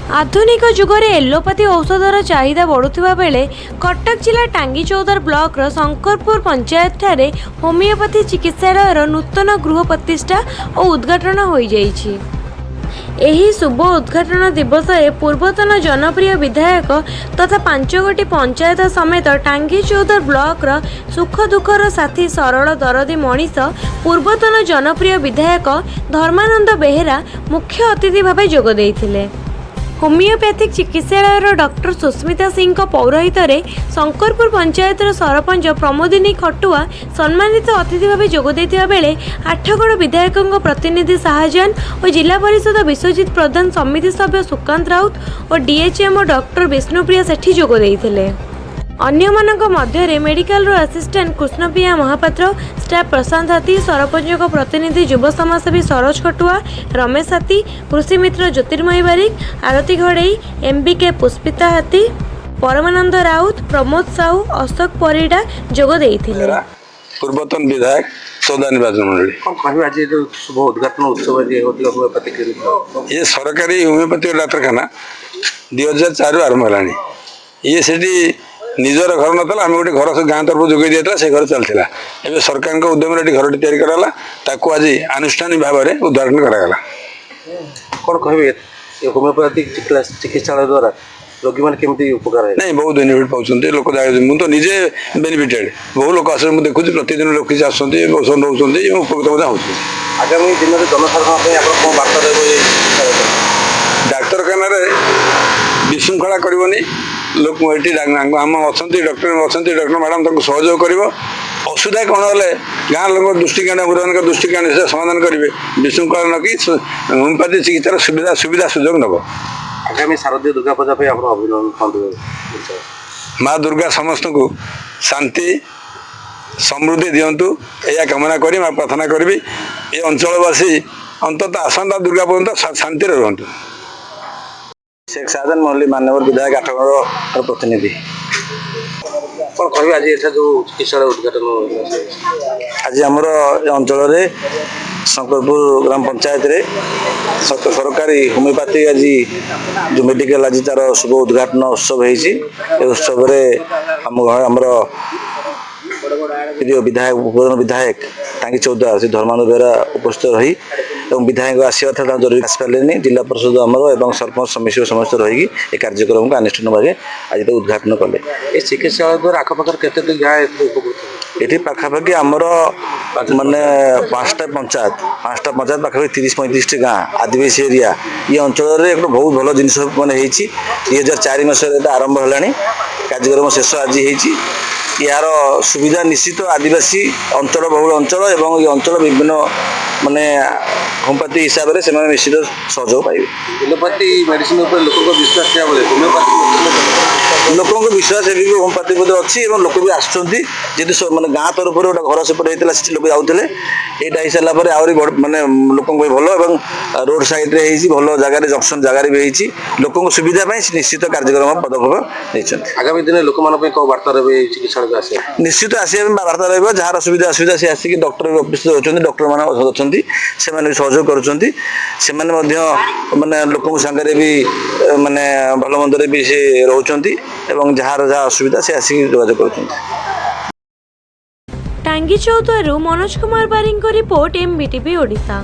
ଆଧୁନିକ ଯୁଗରେ ଏଲୋପାଥି ଔଷଧର ଚାହିଦା ବଢ଼ୁଥିବା ବେଳେ କଟକ ଜିଲ୍ଲା ଟାଙ୍ଗୀ ଚୌଦ୍ୱାର ବ୍ଲକର ଶଙ୍କରପୁର ପଞ୍ଚାୟତଠାରେ ହୋମିଓପାଥି ଚିକିତ୍ସାଳୟର ନୂତନ ଗୃହ ପ୍ରତିଷ୍ଠା ଓ ଉଦ୍ଘାଟନ ହୋଇଯାଇଛି। ଏହି ଶୁଭ ଉଦ୍ଘାଟନ ଦିବସରେ ପୂର୍ବତନ ଜନପ୍ରିୟ ବିଧାୟକ ତଥା ପାଞ୍ଚଗୋଟି ପଞ୍ଚାୟତ ସମେତ ଟାଙ୍ଗୀ ଚୌଦ୍ୱାର ବ୍ଲକର ସୁଖ ଦୁଃଖର ସାଥୀ, ସରଳ ଦରଦୀ ମଣିଷ, ପୂର୍ବତନ ଜନପ୍ରିୟ ବିଧାୟକ ଧର୍ମାନନ୍ଦ ବେହେରା ମୁଖ୍ୟ ଅତିଥି ଭାବେ ଯୋଗ ଦେଇଥିଲେ। ହୋମିଓପ୍ୟାଥିକ୍ ଚିକିତ୍ସାଳୟର ଡକ୍ଟର ସୁସ୍ମିତା ସିଂଙ୍କ ପୌରୋହିତ୍ୟରେ ଶଙ୍କରପୁର ପଞ୍ଚାୟତର ସରପଞ୍ଚ ପ୍ରମୋଦିନୀ ଖଟୁଆ ସମ୍ମାନିତ ଅତିଥି ଭାବେ ଯୋଗ ଦେଇଥିବା ବେଳେ ଆଠଗଡ଼ ବିଧାୟକଙ୍କ ପ୍ରତିନିଧି ଶାହଜାହାନ ଓ ଜିଲ୍ଲା ପରିଷଦ ବିଶ୍ୱଜିତ ପ୍ରଧାନ, ସମିତି ସଭ୍ୟ ସୁକାନ୍ତ ରାଉତ ଓ ଡିଏଚ୍ଏମ୍ଓ ଡକ୍ଟର ବିଷ୍ଣୁପ୍ରିୟା ସେଠୀ ଯୋଗ ଦେଇଥିଲେ। ଅନ୍ୟମାନଙ୍କ ମଧ୍ୟରେ ମେଡିକାଲର ଆସିଷ୍ଟାଣ୍ଟ କୃଷ୍ଣପ୍ରିୟା ମହାପାତ୍ର, ଷ୍ଟାଫ୍ ପ୍ରଶାନ୍ତ ହାତୀ, ସରପଞ୍ଚଙ୍କ ପ୍ରତିନିଧି, ଯୁବ ସମାଜସେବୀ ସରୋଜ ଖଟୁଆ, ରମେଶ ହାତୀ, କୃଷିମିତ୍ର ଜ୍ୟୋତିର୍ମୟୀ ବାରିକ, ଆରତୀ ଘଡ଼େଇ, ଏମ୍ବିକେ ପୁଷ୍ପିତା ହାତୀ, ପରମାନନ୍ଦ ରାଉତ, ପ୍ରମୋଦ ସାହୁ, ଅଶୋକ ପରିଡ଼ା ଯୋଗ ଦେଇଥିଲେ। ବେହେରା, ପୂର୍ବତନ ବିଧାୟକ, ଚୌଦ୍ୱାର ନିର୍ବାଚନ ମଣ୍ଡଳୀ। କ'ଣ କହିବେ, ଆଜି ଯୋଉ ଶୁଭ ଉଦ୍ଘାଟନ ଉତ୍ସବ ଆଜି ହେଉଥିଲା ହୋମିଓପାଥି କ୍ଲିନିକ୍? ଇଏ ସରକାରୀ ହୋମିଓପାଥି ଡାକ୍ତରଖାନା 2004ରୁ ଆରମ୍ଭ ହେଲାଣି। ଇଏ ସେଠି ନିଜର ଘର ନଥିଲା, ଆମେ ଗୋଟେ ଘର ଗାଁ ତରଫରୁ ଯୋଗାଇ ଦିଆଯାଇଥିଲା, ସେ ଘର ଚାଲିଥିଲା। ଏବେ ସରକାରଙ୍କ ଉଦ୍ୟମରେ ଏଠି ଘରଟି ତିଆରି କରାଗଲା, ତାକୁ ଆଜି ଆନୁଷ୍ଠାନିକ ଭାବରେ ଉଦ୍ଘାଟନ କରାଗଲା। କ'ଣ କହିବେ, ଏ ହୋମିଓପାଥି ଚିକିତ୍ସାଳୟ ଦ୍ୱାରା ରୋଗୀମାନେ କେମିତି ଉପକାର ହେବେ? ନାଇଁ, ବହୁତ ବେନିଫିଟ୍ ପାଉଛନ୍ତି ଲୋକ। ମୁଁ ତ ନିଜେ ବେନିଫିଟେଡ୍। ବହୁ ଲୋକ ଆସୁଛନ୍ତି, ମୁଁ ଦେଖୁଛି ପ୍ରତିଦିନ ଲୋକ କିଛି ଆସୁଛନ୍ତି, ଔଷଧ ନେଉଛନ୍ତି ଏବଂ ଉପକୃତ ମଧ୍ୟ ହେଉଛନ୍ତି। ଆଗାମୀ ଦିନରେ ଜନସାଧାରଣ ପାଇଁ ଆପଣ କ'ଣ ବାର୍ତ୍ତା ରହିବ ଏଇ ଚିକିତ୍ସାଳୟ ପାଇଁ? ଡାକ୍ତରଖାନାରେ ବିଶୃଙ୍ଖଳା କରିବନି ଲୋକ। ଏଠି ଆମ ଅଛନ୍ତି, ଡକ୍ଟର ଅଛନ୍ତି, ଡକ୍ଟର ମ୍ୟାଡ଼ାମ ତାଙ୍କୁ ସହଯୋଗ କରିବ। ଅସୁବିଧା କ'ଣ ହେଲେ ଗାଁ ଲୋକଙ୍କ ଦୃଷ୍ଟିକାଣ, ବୁଢ଼ାମାନଙ୍କ ଦୃଷ୍ଟିକାଣ ସେ ସମାଧାନ କରିବେ। ବିଶୃଙ୍ଖଳା ନକି ହୋମିଓପାଥି ଚିକିତ୍ସାର ସୁବିଧା ସୁଯୋଗ ନେବ। ଆଗାମୀ ଶାରଦୀୟ ଦୁର୍ଗା ପୂଜା ପାଇଁ ଆପଣ ଅଭିନନ୍ଦନ କୁହନ୍ତୁ। ମା ଦୁର୍ଗା ସମସ୍ତଙ୍କୁ ଶାନ୍ତି ସମୃଦ୍ଧି ଦିଅନ୍ତୁ, ଏଇଆ କାମନା କରି ମା ପ୍ରାର୍ଥନା କରିବି। ଏ ଅଞ୍ଚଳବାସୀ ଅନ୍ତତଃ ଆସନ୍ତା ଦୁର୍ଗା ପର୍ଯ୍ୟନ୍ତ ଶାନ୍ତିରେ ରୁହନ୍ତୁ। ଶେଖ ଶାହଜାହାନ ମଲ୍ଲିକ, ମାନ୍ୟବର ବିଧାୟକ, ଆଠଗଡ଼ର ପ୍ରତିନିଧି। କ'ଣ କହିବେ, ଆଜି ଏଠାରେ ଯୋଉ ଚିକିତ୍ସାଳୟ ଉଦ୍ଘାଟନ ହେଲା? ଆଜି ଆମର ଏ ଅଞ୍ଚଳରେ ଶଙ୍କରପୁର ଗ୍ରାମ ପଞ୍ଚାୟତରେ ସରକାରୀ ହୋମିଓପାଥି ଆଜି ଯେଉଁ ମେଡ଼ିକାଲ, ଆଜି ତାର ଶୁଭ ଉଦ୍ଘାଟନ ଉତ୍ସବ ହେଇଛି। ଏ ଉତ୍ସବରେ ଆମ ଆମର ପ୍ରିୟ ବିଧାୟକ, ପୂର୍ବତନ ବିଧାୟକ ଟାଙ୍ଗୀ ଚୌଦ୍ୱାର ଶ୍ରୀ ଧର୍ମାନନ୍ଦ ବେହେରା ଉପସ୍ଥିତ ରହି ଏବଂ ବିଧାୟକ ଆସିବା କଥା, ତାଙ୍କ ଜରୁରୀ ଆସିପାରିଲେନି, ଜିଲ୍ଲା ପରିଷଦ ଆମର ଏବଂ ସରପଞ୍ଚ ସମିତି ସମସ୍ତେ ରହିକି ଏ କାର୍ଯ୍ୟକ୍ରମକୁ ଆନୁଷ୍ଠାନିକ ଭାବେ ଆଜି ତାକୁ ଉଦ୍ଘାଟନ କଲେ। ଏ ଚିକିତ୍ସାଳୟ ଦ୍ୱାରା ଆଖପାଖରେ କେତୋଟି ଗାଁ ଏଥିରେ ଉପକୃତ ହେବେ? ଏଠି ପାଖାପାଖି ଆମର ମାନେ ପାଞ୍ଚଟା ପଞ୍ଚାୟତ, ପାଞ୍ଚଟା ପଞ୍ଚାୟତ ପାଖାପାଖି 30-35ଟି ଗାଁ, ଆଦିବାସୀ ଏରିଆ। ଇଏ ଅଞ୍ଚଳରେ ଗୋଟେ ବହୁତ ଭଲ ଜିନିଷ ମାନେ ହେଇଛି। 2004 ମସିହାରେ ଏଇଟା ଆରମ୍ଭ ହେଲାଣି, କାର୍ଯ୍ୟକ୍ରମ ଶେଷ ଆଜି ହେଇଛି। ଏହାର ସୁବିଧା ନିଶ୍ଚିତ ଆଦିବାସୀ ଅଞ୍ଚଳ, ବହୁଳ ଅଞ୍ଚଳ ଏବଂ ଏ ଅଞ୍ଚଳ ବିଭିନ୍ନ ମାନେ ହୋମିଓପାଥି ହିସାବରେ ସେମାନେ ନିଶ୍ଚିତ ସହଯୋଗ ପାଇବେ। ଏଲୋପାଥି ମେଡିସିନ ଉପରେ ଲୋକଙ୍କ ବିଶ୍ୱାସ ଥିବାବେଳେ ହୋମିଓପାଥି ଲୋକଙ୍କ ବିଶ୍ୱାସ ଏବେ ବି ହୋମିଓପାଥି ପ୍ରତି ଅଛି ଏବଂ ଲୋକ ବି ଆସୁଛନ୍ତି। ଯେହେତୁ ମାନେ ଗାଁ ତରଫରୁ ଗୋଟେ ଘର ସେପଟେ ହେଇଥିଲା, ସେଠି ଲୋକ ଯାଉଥିଲେ। ଏଇଟା ହେଇସାରିଲା ପରେ ଆହୁରି ମାନେ ଲୋକଙ୍କ ପାଇଁ ଭଲ ଏବଂ ରୋଡ ସାଇଡରେ ହେଇଛି, ଭଲ ଜାଗାରେ, ଜଙ୍କସନ ଜାଗାରେ ବି ହେଇଛି। ଲୋକଙ୍କ ସୁବିଧା ପାଇଁ ସେ ନିଶ୍ଚିତ କାର୍ଯ୍ୟକ୍ରମ ପଦକ୍ଷେପ ନେଇଛନ୍ତି। ଆଗାମୀ ଦିନରେ ଲୋକମାନଙ୍କ ପାଇଁ କ'ଣ ବାର୍ତ୍ତା ରହିବ ଏଇ ଚିକିତ୍ସାଳୟକୁ ଆସିବା? ନିଶ୍ଚିତ ଆସିବା ପାଇଁ ବାର୍ତ୍ତା ରହିବ। ଯାହାର ସୁବିଧା ଅସୁବିଧା ସେ ଆସିକି, ଡକ୍ଟର ବି ଅଫିସରେ ଅଛନ୍ତି, ଡକ୍ଟର ମାନେ ଅଛନ୍ତି, ସେମାନେ ବି ସହଯୋଗ କରୁଛନ୍ତି। ସେମାନେ ମଧ୍ୟ ମାନେ ଲୋକଙ୍କ ସାଙ୍ଗରେ ବି ମାନେ ଭଲ ମନ୍ଦରେ ବି ସେ ରହୁଛନ୍ତି ଏବଂ ଯାହାର ଯାହା ଅସୁବିଧା ସେ ଆସିକି ଯୋଗାଯୋଗ କରୁଛନ୍ତି। ଟାଙ୍ଗୀ ଚୌଦ୍ୱାରରୁ ମନୋଜ କୁମାର ବାରିଙ୍କ ରିପୋର୍ଟ, ଏମ୍ବିଟିଭି ଓଡ଼ିଶା।